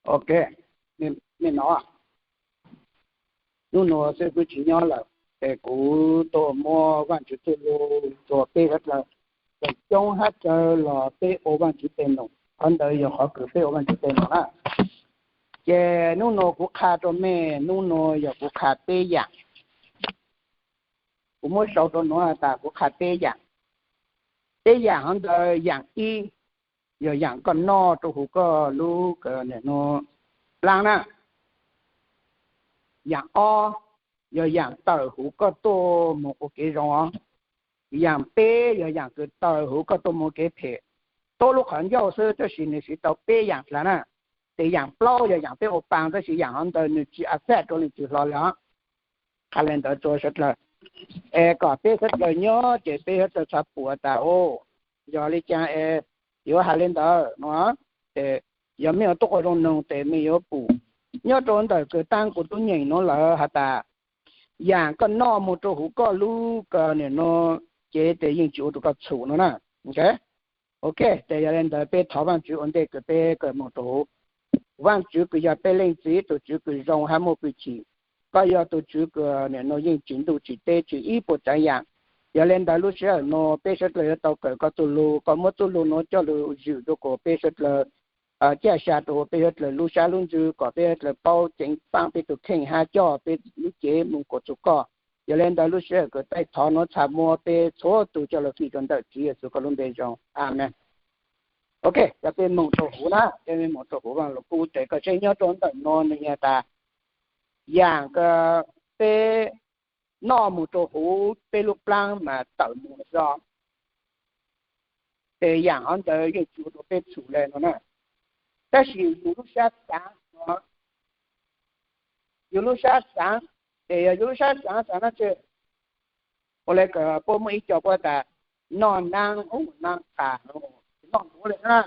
Ok, nej no, hnub no xwb kuv tsis nyob lawm, ces kuv tuaj muab Vaajtswv txuj lug rua peb sawv dlawg, coob hab tsawg los peb ua Vaajtswv tej num, qhov ntawd yog qhov kws peb ua Vaajtswv tej num na. Ces hnub no kuv qha rua mej, hnub no yog kuv qha peb yaam. Kuv muab sau rua nuav has tas kuv qha peb yaam. Peb yaam hov ntawd, yaam ib yog yaam koj noj rua huv koj lub plaab na. Yaam ob yog yaam tawm huv koj tuaj moog ua kev zoo os. Yaam peb yog yaam kws tawm huv koj tuaj moog kev phem. Tuab lub qhov ncauj xwb tab sis nwg siv tau peb yaam dlaag na. Ces yaam plaub yog yaam peb ua paa tab sis yaam hov ntawd nwg tsis affect rua leej twg hlo le os. Qha le ntawd rua sawv dlawg, es kom peb sawv dlawg nyob ces peb sawv dlawg txhaj pum tas, o, yog le caag es yuav has le ntawd no. Ces yog mej yuav tuaj ua zoo noog ces mej yuav pum nyob rua ntawm kws taab kuv tub nyeem nuav lawm has tas, yaam koj noj moog rua huv koj lub kws nim no, ces tes yeej tsis ua rua koj txhum no na. Ok, ces yog le ntawd peb thov Vaajtswv ua ntej kws peb kawm moog rua huv. Vaajtswv kws yog peb leej txiv, tug Tswv kws zoo hab muaj fwj chim, koj yog tug Tswv kws nim no yeej tsim ntuj tsim teb tsim ib puas tsaav yaam. Yog le ntawd lub sij hawm no peb sawv dlawg yuav tau kawm koj txuj lug, koj muab txuj lug nuav coj lug zwm rua kuas peb sawv dlawg, caj sa rua huv peb sawv dlawg lub sab lub ntsws kom peb sawv dlawg paub ceev paab peb tug kheej hab coj peb lub cev moog kuas txug koj. Yog le ntawd lub sij hawm kws taij thov nuav txhaj muab peb txhua tug coj lug fij rua ntawm Tswv Yexus koj lub npe zoo. Amees. Ok, cov peb moog rua huv na, peb moog rua huv Vaaj Lug Kub tes koj saib nyob rua ntawm no nwg has tas, yaam kws peb noj moog rua huv peb lub plaab mas tawm moog lawm xwb. Ces yaam hov ntawd yeej tsis ua rua peb txhum le no na. Tab sis yus lub sab xaav, yus lub sab xaav, ces yog yus lub sab xaav xaav no ces, ua le kws puab muaj ib co puab tas, noj naab ub naab qas, noj quav le na,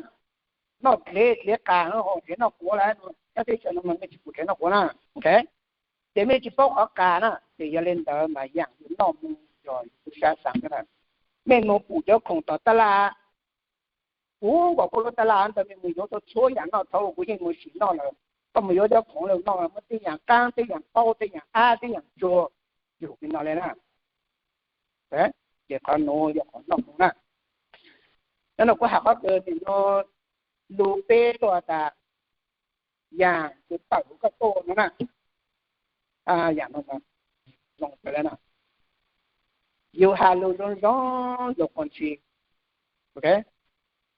noj dlev dlev qas, dlev noj quav lawm no, nyob teb chaws no mas mej tsis pum dlev noj quav na. Ok, ces mej tsis paub qhov qas na, ces yog le ntawd mas yaam yus noj moog yog yus lub sab xaav na. Mej moog pum cov khoom tom taj laj, kuv nkaus kuv lub taj laj ntawd mej moog yuav tau txhua yaam noj, thaum kuv yeej moog sim noj lawm. Koj moog yuav cov khoom le noj, muaj tej yaam qaab, tej yaam qaub, tej yaam ab, tej yaam tsuag, yug li no le na. Ces qhov nuav yog qhov noj moog na. Nov no kuv has qhov kws nim no lug peb tuaj tas, yaam kws tawm huv koj tuaj no na. Yaam no zoo le na, yus has lug zoo zoo luag quas ntxhi. Ok,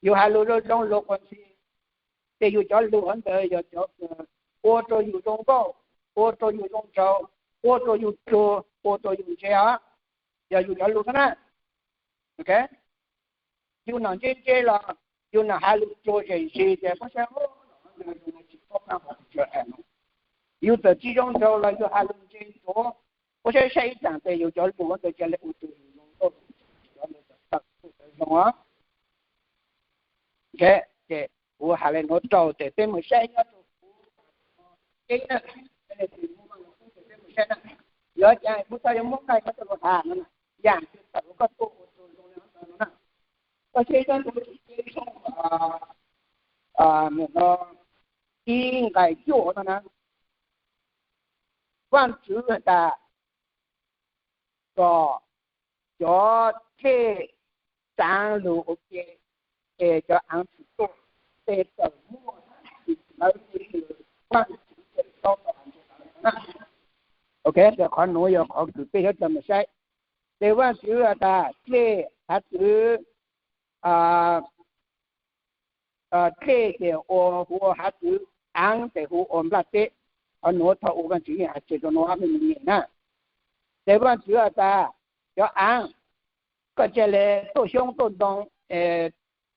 yus has lug zoo zoo luag quas ntxhi, ces yus cov lug hov ntawd yog cov ua rua yus zoo nkauj, ua rua yus zoo nraug, ua rua yus tsuag, ua rua yus ntse os. Yog yus cov lug xwb na. Ok, yus nom ntse ntse los yus nom has lug tsuag zem zis ces puab saib, tsis paub qab hov tsuag es no. Yus txawm tsis zoo nraug los yus has lug ntse ntsuav, puab saib saib ib tsaam tes yus cov lug ntawd ca le ua rua yus zoo nkauj, cov lug tawm tawm zoo os. Ces kuv has le nuav rau tes peb moog saib nyob rua kuv, peb moog saib na, yuav cas kuv txhaj yuav muab nqai koj txuj lug has no na, yaam kws tawm huv koj tuaj ua rua zoo le ntawd no na. Koj saib nyob rua Efexus tshooj, nim no ib nqai cuaj no na, Vaajtswv has tas kom cov dlej tsaav lug ua ke, ces cov aav tsis tuaj, tes txawm muaj, lawv tes Vaajtswv txawm tau tau hais ntawd na. Ok, ces qhov nuav yog qhov kws peb sawv dlawg moog saib. Ces Vaajtswv has tas dlej hav txwv, dlej ces ua hu ua hav txwv, aav tes hu ua nplaj teb. Qhov nuav thaum ua Vaajtswv yeej has tseg rua nuav mej moog nyeem na. Ces Vaajtswv has tas cov aav, koj ca le tuaj xyoob tuaj ntoo,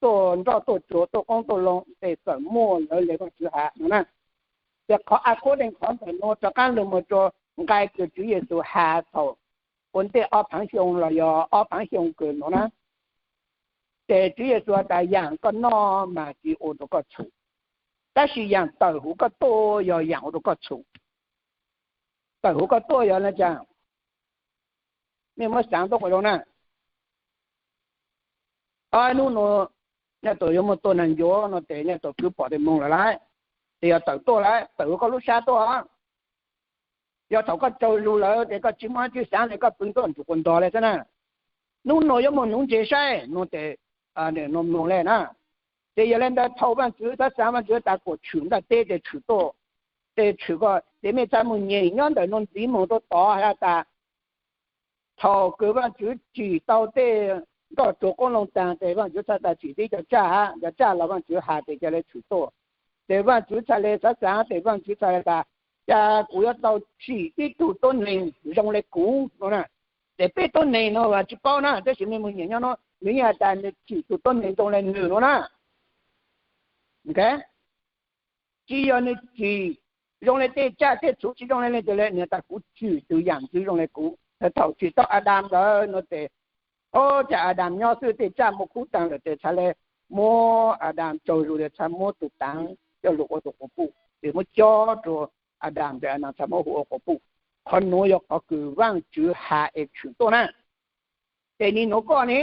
tuaj nroj tuaj tsuag, tuaj qoob tuaj loo, tes txawm muaj lawv le Vaajtswv has no na. Ces qhov according qhov ntawm nuav rov qaab lug moog rua nqai kws Tswv Yexus has thaum ua ntej ob phaav xyoo los yog ob phaav xyoo kws nuav na. Ces Tswv Yexus has tas yaam koj noj mas tsis ua rua koj txhum, tab sis yaam tawm huv koj tuaj yog yaam ua rua koj txhum. Tawm huv koj tuaj yog le caag? Mej muab xaav tuab quas zoo na. Ib hnub nuav nyaj tau yuav muaj tuaj naag ncuav no tes nyaj tau kwv pom tes moog lawm lauj. Ces yog tawm tuaj lawm, tawm hauv koj lub sab tuaj. Yog thaum koj tsaug zug lawm ces koj tsis muaj dab tsi xaav ces koj pw tuaj ntsug quas ntog le xwb na. Nub nua yuav moog nuv ntses saib nua tes, nua mloog le na. Ces yog le ntawd thaum Vaajtswv xaav xaav, Vaajtswv tas kuas tshwm nplaj teb ces tshwm tuaj, ces tshwm koj ces mej txhaj moog nyem nyob ntawm nua ntxiv moog rua tod has tas thaum kws Vaajtswv tsim tau tej nroj tsuag qoob loo taag ces Vaajtswv txhaj tas tsim tib cov tsaj hab, cov tsaj los Vaajtswv has tes ca le tshwm tuaj. Ces Vaajtswv txhaj le xaav xaav tes Vaajtswv txhaj le tas, ca kuv yuav tau tsim tib tug tuab neeg zoo le kuv nua na. Ces peb tuab neeg nua tsis paub na, tab sis mej moog nyem nyob nua nwg yeej has tas nwg tsim tug tuab neeg zoo le nwg nua na. Tsis yog nwg tsim zoo le tej tsaj tej txhu, tsis zoo le le tes le nwg tas kuv tsim tug yaam ntxwv zoo le kuv. Thaum tsim tau Adas ntawd nua tes, o, ca Adas nyob xwb tej tsaj muaj kub taag lawm tes txhaj le muab Adas tsaug zug tes txhaj muab tug taav coj lug ua tug quas puj, tes muab cob rua Adas tes Adas txhaj muab hu ua quas puj. Qhov nuav yog qhov kws Vaajtswv has es tshwm tuaj na. Ces nwg nuav koj ne,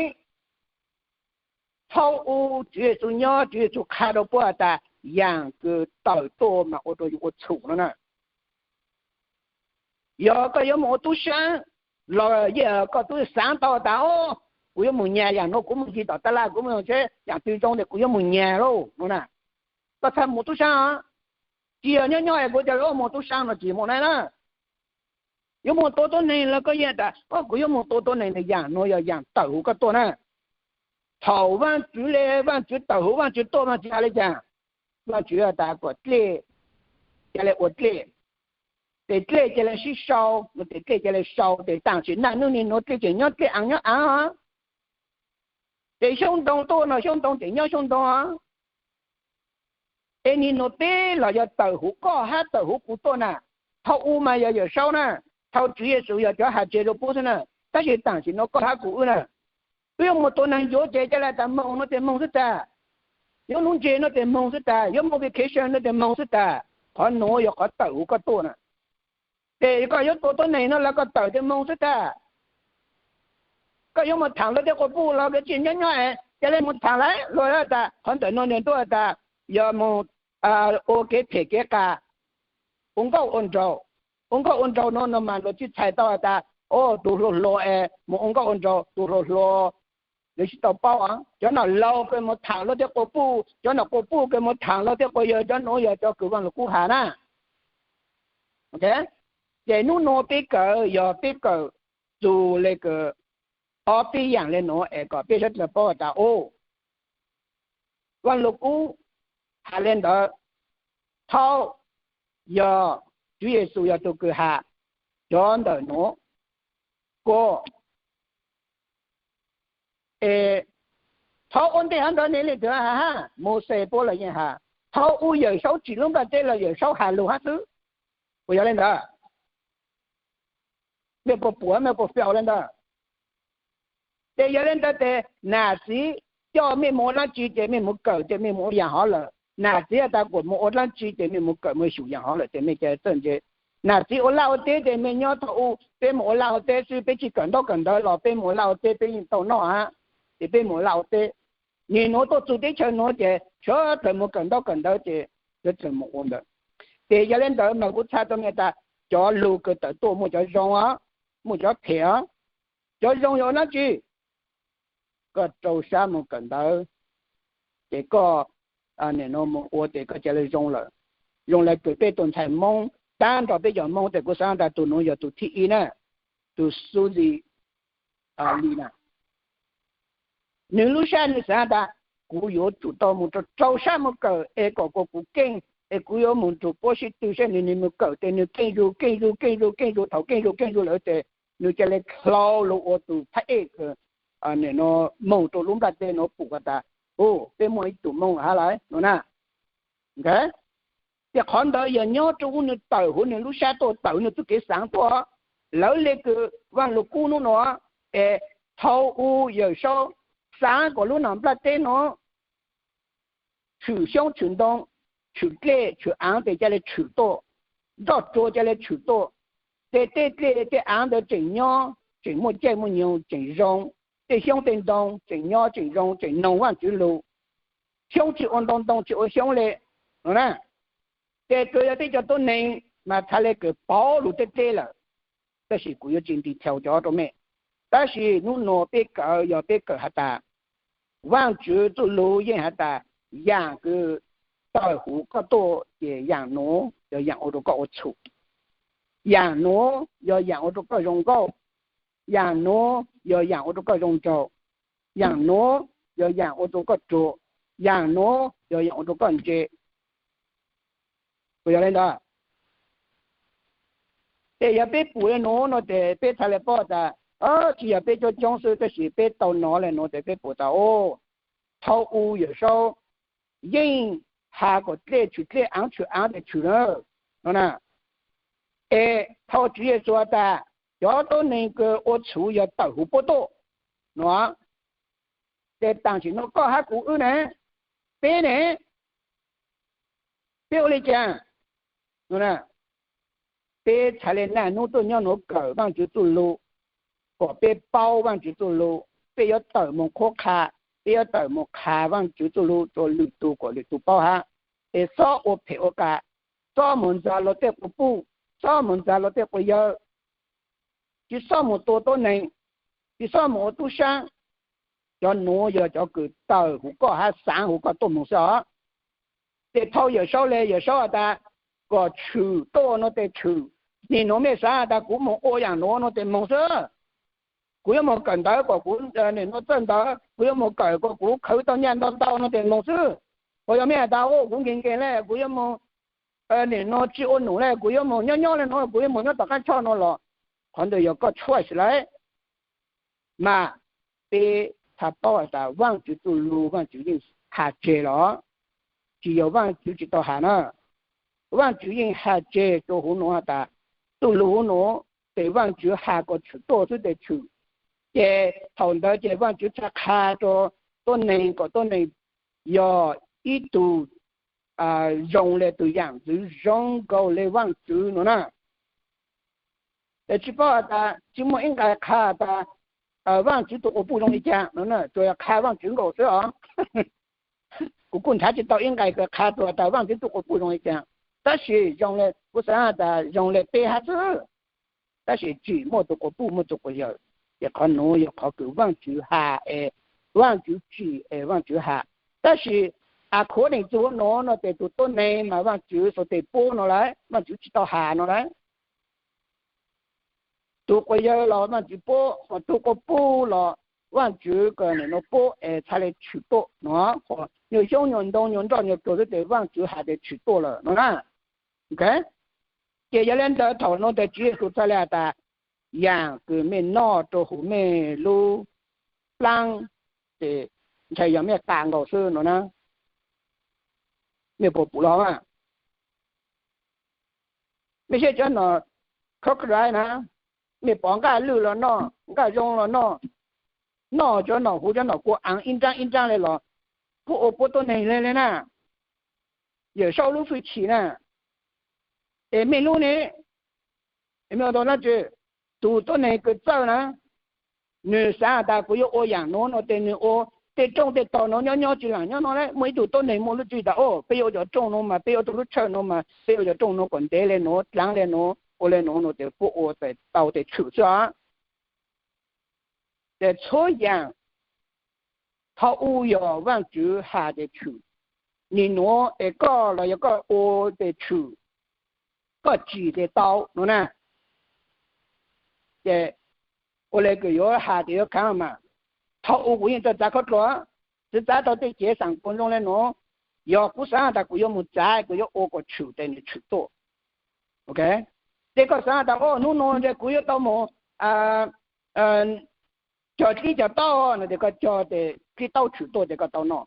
thaum u Tswv Yexus nyob, Tswv Yexus qha rua puab has tas yaam kws tawm tuaj mas ua rua yus ua txhum no na. Yog koj yuav moog ua tub saab los yeej koj tub xaav tau tas, o, kuv yuav moog nyag yaam nuav, kuv moog ncig tom taj laj, kuv moog saib yaam twg zoo tes kuv yuav moog nyag lauj no na. Koj txhaj moog ua tub saab, tsis yog nyob nyob es kuv ca le moog ua tub saab no tsis moog na. Yuav moog tua tuab neeg los koj yeej tas, o, kuv yuav moog tua tuab neeg, yaam nuav yog yaam tawm huv koj tuaj na. Thaum Vaajtswv le, Vaajtswv tawm huv Vaajtswv tuaj, Vaajtswv has le caag? Vaajtswv tas kuas dlej ca le ua dlej, tes dlej ca le sib sau, tes dlej ca le sau, tes taam sim naj nub nwg nuav dlej tseem nyob dlej, aav nyob aav, tes xyoob ntoo tuaj no xyoob ntoo tseem nyob xyoob ntoo. Es nwg nuav peb los yog tawm huv koj hab tawm huv kuv tuaj na. Thaum u mas yog Yawm Saub na, thaum Tswv Yexus yog cov has tseg rua puab xwb na, tab sis taam sim nuav koj hab kuv wb na, wb yuav moog tua neeg yuav ces ca le tas moog no tes moog xwb tag, yuav nuv ntses no tes moog xwb tag, yuav moog vacation no tes moog xwb tag. Qhov nuav yog qhov tawm huv koj tuaj na. Ces koj yuav tua tuab neeg no los koj tawm tes moog xwb tag. Koj yuav moog thaam luag tej quas puj los koj tsis nyob nyob es ca le moog thaam lawm, luag tas qhov ntawm nuav nwg tuaj tas yog moog ua kev phem kev qas, ua nkauj ua nraug. Ua nkauj ua nraug no no mas luag tsis txhais tau tas, o, tug hluas hluas es moog ua nkauj ua nraug, tug hluas hluas lawv tsis tau paub. Cov nom laug kws moog thaam luag tej quas puj, cov nom quas puj kws moog thaam luag tej quas yawg, cov nuav yog cov kws Vaaj Lug Kub has na. Ces nub nuav peb kawm yog peb kawm txug le kws ob peb yaam le nuav es kom peb sawv dlawg paub tas, o, Vaaj Lug Kub has le ntawd, thaum yog Tswv Yexus yog tug kws has cov ntawm nuav, kuas es thaum ua ntej hab ntawd nwg le tug has hab, Mauxes puab los yeej has, thaum u Yawm Saub tsim lub nplaj teb los Yawm Saub has lug hab xwb. Puas yog le ntawd? Mej puas pum, mej puas fail le ntawd? Ces yog le ntawd tes nam txiv coj mej moog ua dlaab tsi ces mej moog kawm ces mej moog ua yaam hov lawm. Nam txiv has tas kuas moog ua dlaab tsi ces mej moog kawm moog xyum yaam hov lawm ces mej ca txawj ntse. Nam txiv ua laj ua teb ces mej nyob thaum u peb moog ua laj ua teb xwb, peb tsis kawm ntaub kawm ntawv los peb moog ua laj ua teb peb yeej tau noj hab, ces peb moog ua laj ua teb. Nwg nuav tuaj txug teb chaws nuav ces sawv dlawg moog kawm ntaub kawm ntawv ces sawv dlawg moog ua ntawd. Ces yog le ntawd mas kuv txhaj tau mej tas cov lug kws tawm tuaj muaj cov zoo, muaj cov phem. Cov zoo yog ua dlaab tsi? Koj rau sab moog kawm ntawv ces koj nim no moog ua ces koj ca le zoo lawm. Zoo le kws peb tug ntxhais Moob, taab nrho peb cov Moob tes kuv xaav tas tug nuav yog tug thib ib na, tug Suzy Lee na. Nwg lub sab nwg xaav tas kuv yuav tsum tau moog rau rau sab moog kawm es kom kuas kuv keej, es kuv yuav moog nrug puab sib tw saib nwg, nwg moog kawm tes nwg keej zug keej zug keej zug keej zug, thaum keej zug keej zug lawm ces nwg ca le dlhau lug ua tug phab ej kws moog rau lub nplaj teb nuav pum has tas, u, peb muaj ib tug Moob hab lawm no na. Ces qhov ntawd yog nyob rua huv nwg, tawm huv nwg lub sab tuaj, tawm nwg txuj kev xaav tuaj. Lawv le kws Vaaj Lug Kub nub nuav es thaum u Yawm Saub xaav kom lub nplaj teb nuav tshwm xyoob tshwm ntoo, tshwm dlej tshwm aav tes ca le tshwm tuaj, nroj tsuag ca le tshwm tuaj, ces tej dlej tej aav ntawd tseem nyob tseem muaj caij muaj nyoog tseem zoo, tej xyoob tej ntoo tseem nyob tseem zoo tseem noog Vaajtswv lug. Xyoob tsis ua ntoo, ntoo tsis ua xyoob le no na. Ces tsuas yog peb cov tuab neeg mas txhaj le kawm pauv lug deb deb lawm, tab sis kuv yuav tsis nti thau cov rau mej. Tab sis nub nua peb kawm yog peb kawm has tas, Vaajtswv txuj lug yeej has tas, yaam kws tawm huv koj tuaj ces yaam nuav yog yaam ua rua koj ua txhum, yaam nuav yog yaam ua rua koj zoo nkauj, yaam nuav yog yaam ua rua koj zoo nraug, yaam nuav yog yaam ua rua koj ruam, yaam nuav yog yaam ua rua koj ntse. Puas yog le ntawd? Ces yog peb pum le nuav no ces peb txhaj le paub tas, tsis yog peb coob coob xwb, tab sis peb tau nov le nuav ces peb pum tas, o, thaum u Yawm Saub yeej has kom dlej tshwm dlej, aav tshwm aav tes tshwm na, no na. Es thaum Tswv Yexus has tas cov tuab neeg kws ua txhum yog tawm huv puab tuaj no, ces taam sim no koj hab kuv wb ne, peb ne, peb ua le caag? Peb txhaj le naj nub tuaj nyob nuav kawm Vaajtswv txuj lug, kom peb paub Vaajtswv txuj lug, peb yuav tawm moog qhuab qha, peb yuav tawm moog qha Vaajtswv txuj lug rua lwm tug kom lwm tug paub hab. Es xob ua phem ua qas, xob moog ntxag luag tej quas puj, xob moog ntxag luag tej quas yawg, tsis xob moog tua tuab neeg, tsis xob moog ua tub saab. Cov nuav yog cov kws tawm huv koj hab xaav huv koj tuaj moog xwb os. Ces thaum Yawm Saub le, Yawm Saub has tas kom tshwm tuaj no tes tshwm. Nim nuav mej xaav has tas kuv moog ua yaam nuav no tes moog xwb. Kuv yuav moog kawm ntawv kom kuv nim nuav txawj ntawv, kuv yuav moog kawm kom kuv khwv tau nyaj ntau ntau no tes moog xwb. Ho yog mej has tas, o, kuv nkees nkees le, kuv yuav moog nim nuav tsis ua num le, kuv yuav moog nyob nyob le nuav, kuv yuav moog nyob tom qaab choj no los, qhov ntawd yog koj choice lawm. Mas peb txhaj paub has tas Vaajtswv txuj lug Vaajtswv yeej has tseg los, tsis yog Vaajtswv tsis tau has na. Vaajtswv yeej has tseg rua huv nuav has tas, txuj lug huv nuav tes Vaajtswv has kom tshwm tuaj xwb tes tshwm. Ces thaum ntawd ces Vaajtswv txhaj qha rua tuab neeg kom tuab neeg yog ib tug zoo le tug yaam ntxwv zoo nkaus le Vaajtswv no na. Ces tsis paub has tas, tsis muaj ib nqai qha tas Vaajtswv tug quas puj zoo li caag no, tsuas yog qha Vaajtswv nkaus xwb os. Kuv kuj nrhav tsis tau ib nqai kws qha txug has tas Vaajtswv tug quas puj zoo li caag, tab sis zoo le, kuv xaav has tas zoo le peb hab xwb. Tab sis tsim muaj tug quas puj muaj tug quas yawg, ces qhov nuav yog qhov kws Vaajtswv has es, Vaajtswv tsim es Vaajtswv has. Tab sis according txug huv nuav no tes tug tuab neeg mas Vaajtswv xuas tes puab no lawm, Vaajtswv tsis tau has no lawm. Tug quas yawg los Vaajtswv puab, tug quas puj los Vaajtswv kws nim nuav puab es txhaj le tshwm tuaj no, nyuag xyoob nyuag ntoo nyuag nroj nyuag tsuag xwb tes Vaajtswv has tes tshwm tuaj lawm no na. Ces yog le ntawd thaum nuav tes Tswv Yexus txhaj le has tas, yaam kws mej noj rua huv mej lub dlaab, ces ntshai yog mej qas nkaus xwb no na. Mej puas pum los? Mej saib cov nom crocodile na, mej pom nqaj lwj los noj, nqaj zoo los noj, noj cov nom huv cov nom kua aav ib nraab ib nraab le los, puab ua puab tuab neeg le le na. Yawm Saub lub fwj chim na, es mej lub ne, mej ua tau dlaab tsi? Tug tuab neeg kws txawj na, nwg xaav has tas kuv yuav ua yaam nuav no tes nwg ua. Tej rooj tej tog nuav nyob nyob tsis laam nyob no le, muaj ib tug tuab neeg muaj lub tswv tas, o, peb yuav ua cov rooj nuav mas peb yuav ua tau lub tshawj nuav mas peb yuav ua cov rooj nuav kom ntev le nuav, dlaab le nuav, ua le nuav no tes puab ua tau tes tshwm xwb os. Ces txhua yaam thaum u yog Vaajtswv has tes tshwm. Nim nuav es koj los yog koj ua tes tshwm, koj tsim tes tau no na. Ces ua le kws yuav has tes yuav khaav mas, thaum u kuv yeej txawj txav khaub dluag, txawj txav tau tej cev xaam kuas zoo le nuav. Yog kuv xaav tas kuv yuav mus txav, kuv yuav ua kom tshwm tes nws tshwm tuaj. Ces koj xaav tas, o, nub nua kuv yuav tau mus cog dlib cog taub no tes koj cog tes dlib taub tshwm tuaj tes koj tau noj.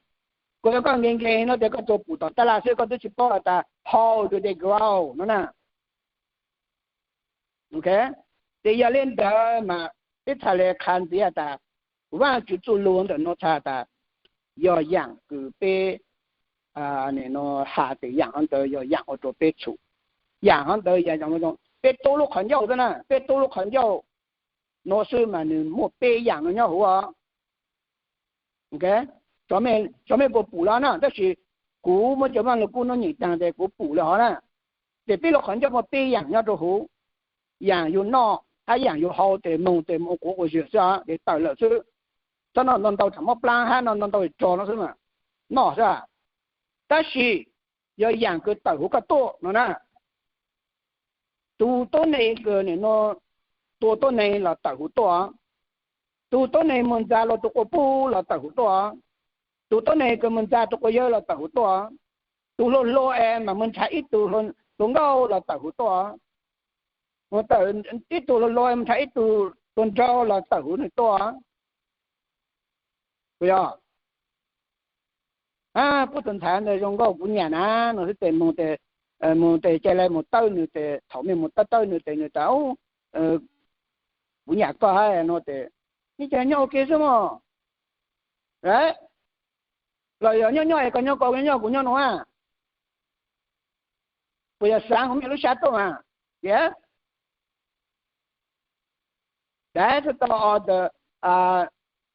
Kuas yog koj nkees nkees no tes koj tsuas pum tom taj laj xwb, koj twb tsis paub has tas how do they grow no na. Ces yog le ntawd mas peb txhaj le qha ntxiv has tas, Vaajtswv txuj lug ntawm nuav txhaj tas yog yaam kws peb has tes yaam hov ntawd yog yaam ua rua peb tshwm. Yaam hov ntawd yog, peb tub lub qhov ncauj xwb na, peb tub lub qhov ncauj nuav xwb mas nws muaj peb yaam no nyob huv os. Tso mej puas pum los na, tab sis kuv muab cov Vaaj Lug Kub nuav nyeem taag tes kuv pum le hov na. Ces peb lub qhov ncauj muaj peb yaam nyob rau huv, yaam yug noj hab yaam yug hau, tes moog tes moog quav quas zig xwb, ces tawm lawm xwb. Txhob noj ntau ntau tsam mob plaab hab noj ntau ntau tso no xwb, noj xwb. Tab sis yog yaam kws tawm huv koj tuaj no na, tus tuab neeg kws nim no tua tuab neeg los tawm huv tuaj, tus tuab neeg moog ntxa luas tus quas puj los tawm huv tuaj, tus tuab neeg kws moog ntxa tus quas yawg los tawm huv tuaj, tus hluas hluas es mas moog nrhav ib tug hluas nkauj los tawm huv tuaj, ib tug hluas hluas moog nrhav ib tug hluas nraug los tawm huv nwg tuaj. Puas yog? Puab tus ntxhais ntawd zoo nkauj kuv nyam na, no xwb tes moog tes, moog tes ca le moog tawb nwg tes thaum mej moog tawb tawb nwg tes nwg tas, kuv nyam koj hab no tes, ib ca nyob ua ke xwb mog. Los yog nyob nyob es koj nyob koj, nyob nyob kuv nyob no a. Puas yog xaav huv mej lub sab tuaj mas? Tias,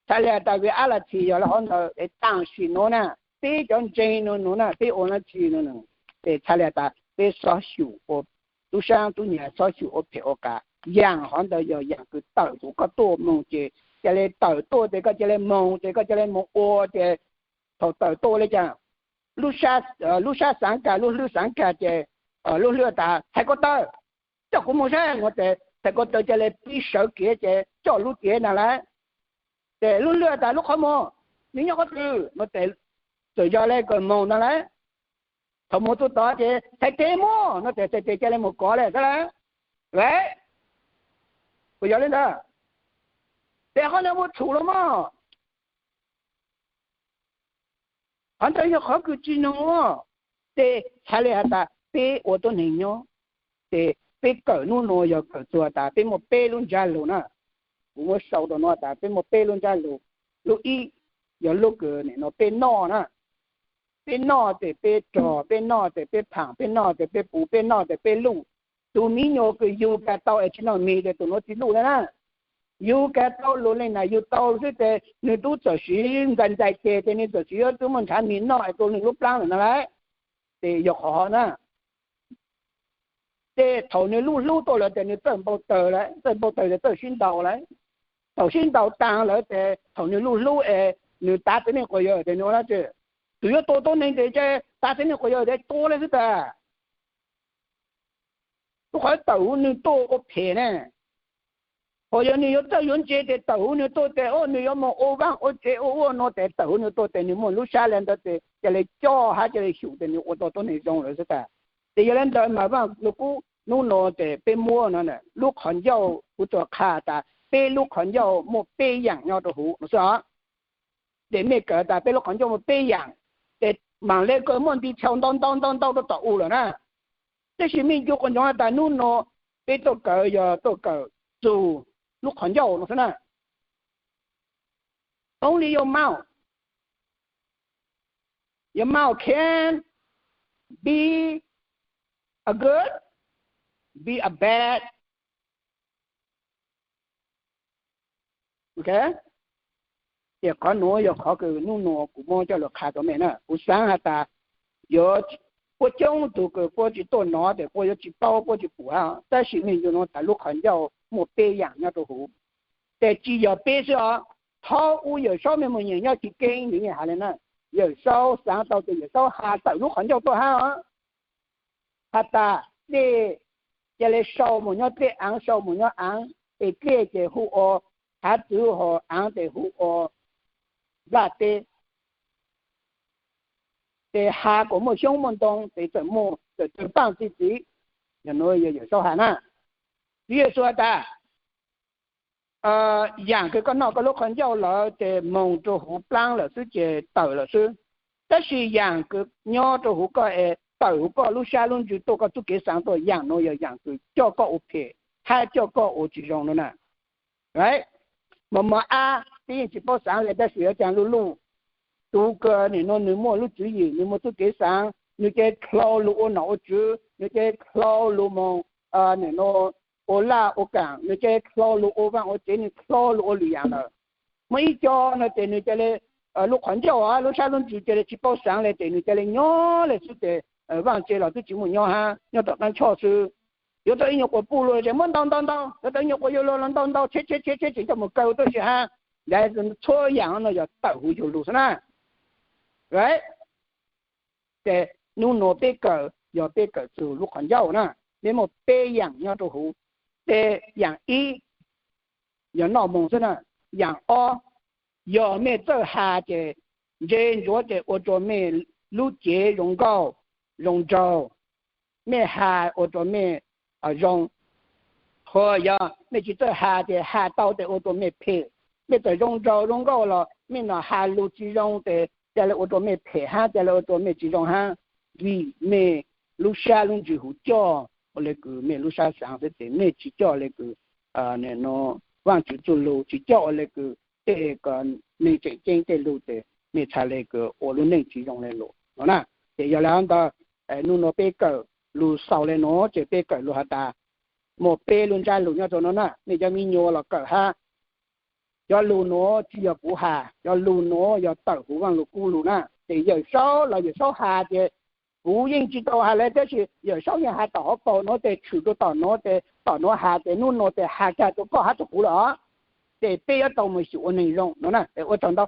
txhaj le tas vim ab las thim yog le hov ntawd es taam sim nuav na, peb cov ntseeg nuav nuav na peb ua dlaab tsi no, es txhaj le tas peb xob xyum ua tub saab tub nyav, xob xyum ua phem ua qas. Yaam hov ntawd yog yaam kws tawm huv koj tuaj moog ces ca le tawm tuaj ces koj ca le moog ces koj ca le moog ua ces thaum tawm tuaj le caag, lub sab xaav kag lub hlwb xaav kag ces lub hlwb tas thais ko taw, coj kuv moog saib no ces thais ko taw ca le pib sawv kev ces coj lub cev ntag lawm. Ces lub hlwb tas lub qhov muag, nws nyob qhov twg no ces txawm yog le kws moog ntag lawm. Thaum moog txug tod ces thais tes muab no ces thais tes ca le moog kov le xwb lawm. Puas yog le ntawd? Ces qhov ntawd muaj txhum los mog. Qhov ntawd yog qhov kws tsi noog, ces txhaj le has tas peb ua tuab neeg nyob, ces peb kawm nub nua yog kawm txug tas peb muaj peb lub ntsab lug na. Kuv muab sau rau no tas peb muaj peb lub ntsab lug. Lub ib yog lub kws nim no peb noj na, peb noj ces peb rog, peb noj ces peb phaam, peb noj ces peb puv, peb noj ces peb luj. Tus miv nyuas kws yug kag tau es tsi noj mis ces tus nuav tsi luj na na. Yug kag tau lug leej nam yug tau xwb ces nwg tub txawm siv ntxais ntxais ces, ces nwg txawm siv yuav tub muaj nrhav mis noj es tu nwg lub plaab lawm na lawm. Ces yog qhov na, ces thaum nwg luj hlub tuaj lawm ces nwg txawj npau taws lawm, txawj npau taws ces txawj sib ntaus lawm. Thaum sib ntaus taag lawm ces thaum nwg luj hlub es nwg tav txiv neej quas yawg ces nwg ua dlaab tsi? Tug yuav tua tuab neeg ces tav txiv neej quas yawg ces tua le xwb tas. Lub qhov tawm huv nwg tuaj ua phem ne, hos yog nwg yuav txawj yuav ntse ces tawm huv nwg tuaj ces, o, nwg yuav moog ua vaaj ua tsev ua ua no ces tawm huv nwg tuaj ces nwg muaj lub sab le ntawd ces ca le coj hab ca le xyum ces nwg ua tau tuab neeg zoo lawm xwb tas. Ces yog le ntawd mas Vaaj Lug Kub nub nua ces peb muab no lub qhov ncauj, kuv tsuas qha tas peb lub qhov ncauj muaj peb yaam nyob rau huv no xwb os. Ces mej kawm tas peb lub qhov ncauj muaj peb yaam, ces maam le kws muaj nti tshau ntau ntau ntau ntau rau tom u lawm na. Tab sis mej ncu quas ntsoov has tas nub nua peb tuaj kawm yog tuaj kawm txug lub qhov ncauj no xwb na. Only your mouth. Your mouth can be a good, be a bad. Ok, ces qhov nuav yog qhov kws nub nua kuv muab coj lug qha rau mej na. Kuv xaav has tas yuav, puab coob tug kws puab tsi tuaj nov ces puab yuav tsi paub, puab tsi pum hab, tab sis mej ncu nuav tas lub qhov ncauj muaj peb yaam nyob rau huv. Ces tsi yog peb xwb os, thaum u Yawm Saub mej moog nyeem nyob Chiv Keeb nwg yeej has le na, Yawm Saub xaav tau ces Yawm Saub has tawm lub qhov ncauj tuaj hab os. Has tas dlej ca le sau moog nyob dlej, aav sau moog nyob aav, ces dlej ces hu ua hav txwv, hos aav ces hu ua nplaj teb. Ces hav kuas muaj xyoob muaj ntoo ces txawm muaj txawm tawg paaj txi txiv. Yog nuav yog Yawm Saub has na. Tswv Yexus has tas yaam kws koj noj koj lub qhov ncauj lawm ces moog rau huv plaab lawm xwb ces tawm lawm xwb. Tab sis yaam kws nyob rau huv koj es tawm huv koj lub sab lub ntsws tuaj, koj txuj kev xaav tuaj, yaam nuav yog yaam kws coj koj ua phem hab coj koj ua tsis zoo no na. Mos mos ab peb yeej tsis paub xaav le, tab sis yuav caag luj luj. Tus kws nim nuav nwg muaj lub tswv yim, nwg muaj txuj kev xaav, nwg ca le dlhau lug ua nom ua tswv, nwg ca le dlhau lug moog, nim nuav ua laj ua kaam, nwg ca le dlhau lug ua vaaj ua tsev, nwg dlhau lug ua lwm yaam lawm. Muaj ib co no ces nwg ca le, lub qhov ncauj, lub sab lub ntsws ca le tsis paub xaav le ces nwg ca le nyob le xwb ces vaaj tse los twb tsis muaj nyob hab, nyob tom qaab choj xwb. Yuav tau ib nyuag quas puj lug ces muab ntaus ntaus ntaus, yuav tau ib nyuag quas yuav lug los ntaus ntaus, tshev tshev tshev tshev tseem coj moog kaw tuaj si hab. Ntawd txhua yaam no yog tawm huv yug lug xwb na. Ces nub nua peb kawm yog peb kawm txug lub qhov ncauj na, peb muaj peb yaam nyob rua huv. Ces yaam ib yog noj moog xwb na. Yaam ob, yog mej txawj has ces ntse ntsuav ces ua rua mej lub cev zoo nkauj zoo nraug, mej has ua rua mej zoo. Hos yog mej tsis txawj has ces has tau ces ua rua mej phem. Mej txawm zoo nraug zoo nkauj los mej nua has lug tsis zoo ces ca le ua rua mej phem hab ca le ua rua mej tsis zoo hab. Vim mej lub sab lub ntsws huv coj ua le kws mej lub sab xaav xwb ces mej tsis coj le kws Vaajtswv txuj lug, tsis coj ua le kws tej kws neeg tseem ceeb tej lug ces mej txhad le kws ua lub neej tsis zoo le lug no na. Ces yog le hab ntawd, nub nua peb kawm lug xaus le nuav ces peb kawm lug has tas muaj peb lub ntsab lug nyob rua nuav na. Mej cov miv nyuas los kawm hab. Cov lug nuav tsis yog kuv has, cov lug nuav yog tawm huv Vaaj Lug Kub lug na. Ces Yawm Saub los Yawm Saub has ces kuv yeej tsis tau has le, tab sis Yawm Saub yeej has tom hauv paus nuav ces tshwm rua tom nuav ces tom nuav has ces nub nua ces has kag rua koj hab rua kuv lawm os. Ces peb yuav tau moog xyum ua neeg zoo no na. Ua tsaug ntau.